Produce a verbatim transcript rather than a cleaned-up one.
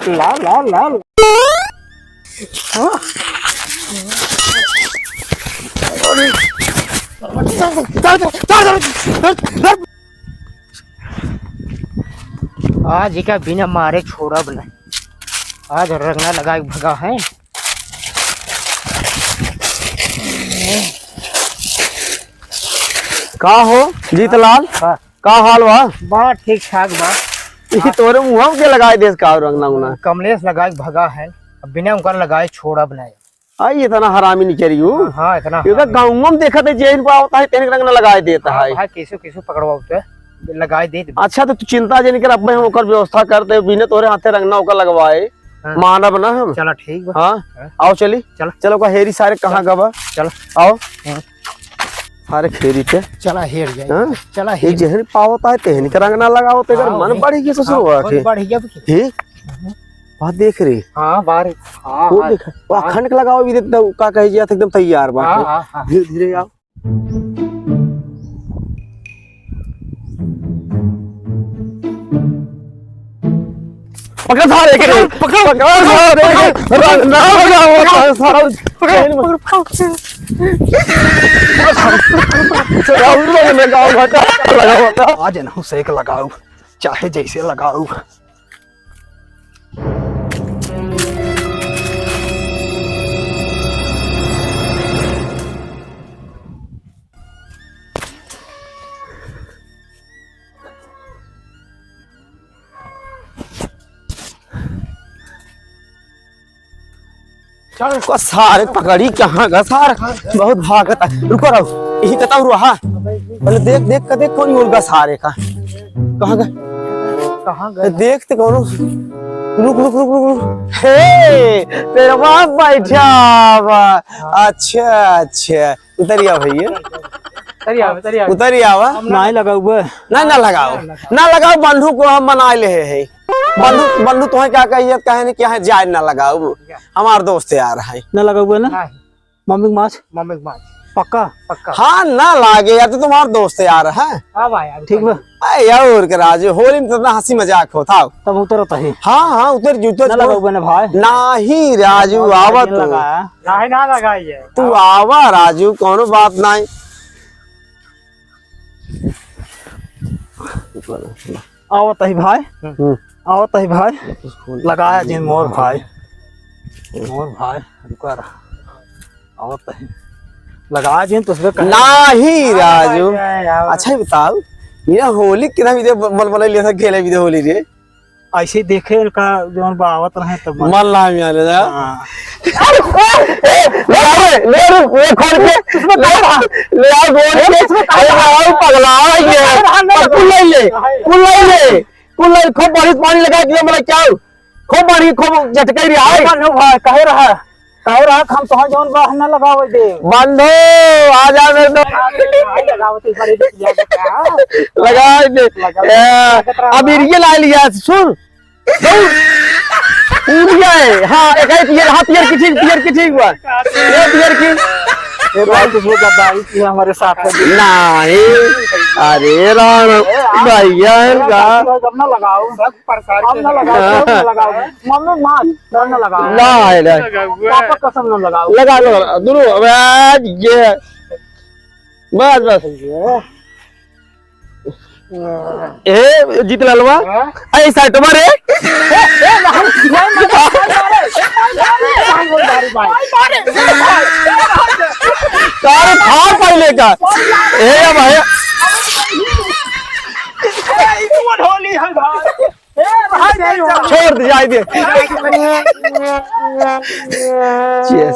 ला, ला, ला, ला। हाँ। आज इका बिना मारे छोड़ब नहीं। आज रंगना लगाइ भगा है। का हो जीतलाल? हाँ। का हाल बा? बा ठीक ठाक बा। ई तोरे मुँह के लगाइ देस का रंगना उंगना? कमलेश लगाइ भगा है, अब बिना उनकर लगाए छोड़ब नहीं। आई इतना हरामी निकरी हूँ। हाँ, हाँ, इतना ये तो हरामी। गाँव में देखत है, जेन पावत है, तेन रंगना लगाइ देत हाँ, है। भाई, केसो, केसो पकड़वाओ तो, लगाइ देत। अच्छा, तो तू चिंता जे निकर, अब हम ओकर व्यवस्था कर दे, बिना तोरे हाथे रंगना ओकर लगवाए, हाँ। मानब ना हम। चला, ठीक बा। हाँ, हाँ। आओ चली। चला। चलो, का हेरी सारे कहाँ चला। गवा? चला। आओ। हाँ। सारे हेरी के। चला, हेर जाए। हाँ? चला, ये हेर। जेहन पावत है, तेहन के रंगना लगाओ, तो एकर हाँ, मन वही। बढ़ गया ससुर हाँ, हुआ मन के। बढ़ गया अब की। हे? हम्म। बात देख रे। हाँ, बार। हाँ, वो हाँ। देख, वो हाँ। अखंड के लगाओ भी देख, का कहे जिया, एकदम तैयार बा। हाँ, हाँ, हाँ। धीरे, धीरे आओ। पकड़ सारे के, पकड़, पकड़ सारे के। ना लगाओ, सारा पकड़, पकड़, पकड़। लगाओ, लगाओ। आज ना सेक लगाओ, चाहे जैसे लगाओ। चल। को सारे पकड़ी कहाँ गा सार? बहुत भागत है। रुको रहो। यही कतौ रहा। पहले देख, देख के देख कौन मुर्गा सारे का। कहाँ गा? कहाँ गा? देख ते कौनो। रुक, रुक, रुक, रुक, रुक। हे, तेरा बाप बैठा बा। अच्छा, अच्छा। उतरि आवा भैया। उतरि आवा, उतरि आवा। उतरि आवा। हम ना नहीं लगाउबे। ना, ना लगाओ। ना लगाओ, बंधु को हम मनाइ लेहे है। बंधु, बंधु तुम्हें क्या कहिए, कहे नहीं कि यहाँ जाए ना लगाओ। हमार दोस्त यार है। ना लगाउबे ना? नहीं। मम्मी के माछ? मम्मी के माछ। पक्का? पक्का। हाँ, ना लागे यार, तो तुम्हार दोस्त यार है। हाँ भाई, यार, ठीक बा। अरे यार, और के राजू, होली में तो इतना हँसी मजाक होत है। तब उतरत है। हाँ, हाँ, उतर जी, उतर ना जी। लगाउबे ना भाई। नाही राजू, आवत तो। नाही ना लगाई है। तू आवा राजू, कौनो बात नहीं। आवत ही भाई। हम्म। आवत ही भाई। लगाया जिन मोर भाई। मोर भाई, रुका रहा। आवत ही। लगाया जिन तो उसमें कहे नाही हाँ, राजू। भाई, यार। अच्छा ही बताओ, ये होली कितना भी दे बल-, बल-, बल-, ले था, खेले भी दे होली रे। ऐसे ही देखे का जौन बा आवत रहे तब मन। मन ला में आने जा। हाँ। अरे, ए, ए, ले आ रे, ले रे, ये खोल के, ले आ, ले आ, खोल के, अरे, भाई, पगला है ये। कुल ले ले, कुल ले ले, कुल ले, खूब बढ़िया पानी लगा दिया, मतलब, क्या? खूब बढ़िया, खूब झटकाई रहा है। बंधु भाई, कहे रहा, कहे रहा, हम तोहर जौन बा, ना लगावे दे। बंधु, आ जा मेरे दोस्त। लगावत इस बार, ये देख लिया, लगा दे। लगा दे। ए, अब इरिये ला लिया, सुन। दौड़। उड़ गया है। हाँ, एक है पियर, हाँ, पियर की ठीक, पियर की ठीक बा। ये पियर की। ये भाई, तुझे गद्दारी की है हमारे साथ में। नहीं। अरे राम, भैया है का? अब ना लगाओ। अब ना लगाओ, अब ना लगाओ। मम्मी मार, ना लगाओ। ना, ना। पापा कसम ना लगाओ। लगा लो, दोनों। अब आज ये। बस, बस। ये। ए, जीतलालवा, हाँ? ए, साइटवा रे। ए, ए, भाई, भाई, भाई, भाई, भाई, भाई, भाई, भाई, भाई, भाई, भाई। तारे फाड़ पहले का। ए, भाई। ए, ई तो होली है, भाई। ए, भाई, भाई, भाई। छोड़ दे, जाए दे। Cheers।